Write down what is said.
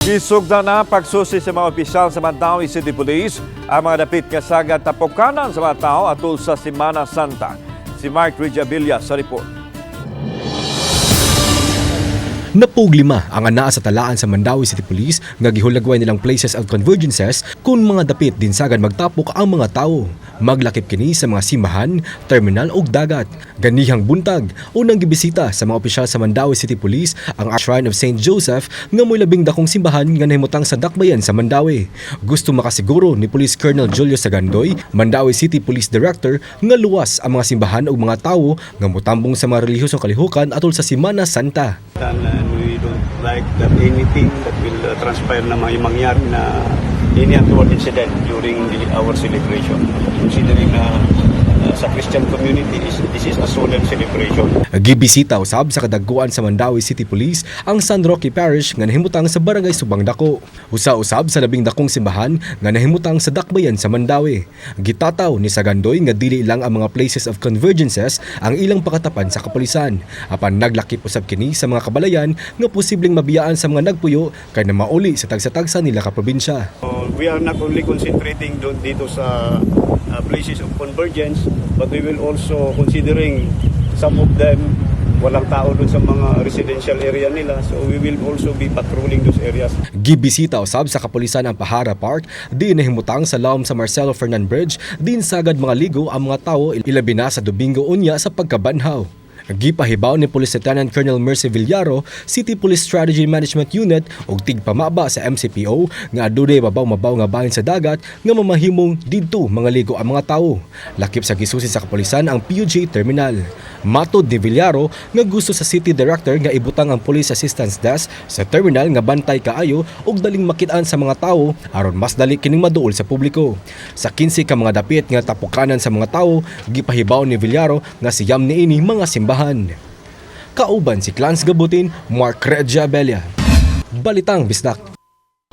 Gisugdan na pagsusi sa mga opisyal sa Mandaue City Police ang mga dapit nga sagad tapokanan sa mga tao atol sa Semana Santa. Si Mark Rijabilla sa report. Napuglima ang anaa sa talaan sa Mandaue City Police nga gihulagway nilang places of convergences kung mga dapit din sagad magtapok ang mga tao. Maglakip kini sa mga simbahan, terminal ug dagat. Ganihang buntag, unang gibisita sa mga opisyal sa Mandaue City Police ang Shrine of St. Joseph nga mo'y labing dakong simbahan nga nahimutang sa dakbayan sa Mandaue. Gusto makasiguro ni Police Colonel Julio Sagandoy, Mandaue City Police Director, nga luwas ang mga simbahan ug mga tawo nga motambong sa mga relihiyosong kalihukan atol sa Semana Santa. And we don't like that anything that will transpire na may mangyari na any untoward incident during our celebration. Considering na sa Christian community, this is a solemn celebration. Gibisita usab sa kadagkuan sa Mandaue City Police ang San Roque Parish nga nahimutang sa Barangay Subang Dako. Usa usab sa labing dakong simbahan nga nahimutang sa dakbayan sa Mandaue. Gitataw ni Sagandoy nga dili lang ang mga places of convergences ang ilang pakatapan sa kapulisan. Apan naglakip usab kini sa mga kabalayan nga posibleng mabiyaan sa mga nagpuyo kay na mauli sa tagsa-tagsa nila ka probinsya. So, we are not only concentrating doon dito sa places of convergence, but we will also considering some of them, walang tao doon sa mga residential area nila. So we will also be patrolling those areas. Gibisita usab sa kapulisan ang Pahara Park, di nahimutang sa lawom sa Marcelo Fernan Bridge, din sagad mga ligo ang mga tao ilabi na sa Domingo unya sa pagkabanhaw. Gipahibaw ni Police Lieutenant Colonel Mercy Villaro, City Police Strategy Management Unit ug tigpamaba sa MCPO nga adunay mabaw-mabaw nga bahin sa dagat nga mamahimong didto mga ligo ang mga tawo. Lakip sa gisusi sa kapulisan ang PUJ Terminal. Matod ni Villaro nga gusto sa City Director nga ibutang ang Police Assistance Desk sa terminal nga bantay kaayo ug daling makit-an sa mga tawo aron mas dali kining maduol sa publiko. Sa 15 ka mga dapit nga tapukanan sa mga tawo, gipahibaw ni Villaro nga siyam niini mga simbahan. Kauban si Clans Gabutin, Mark Regia Bella. Balitang Bisdak.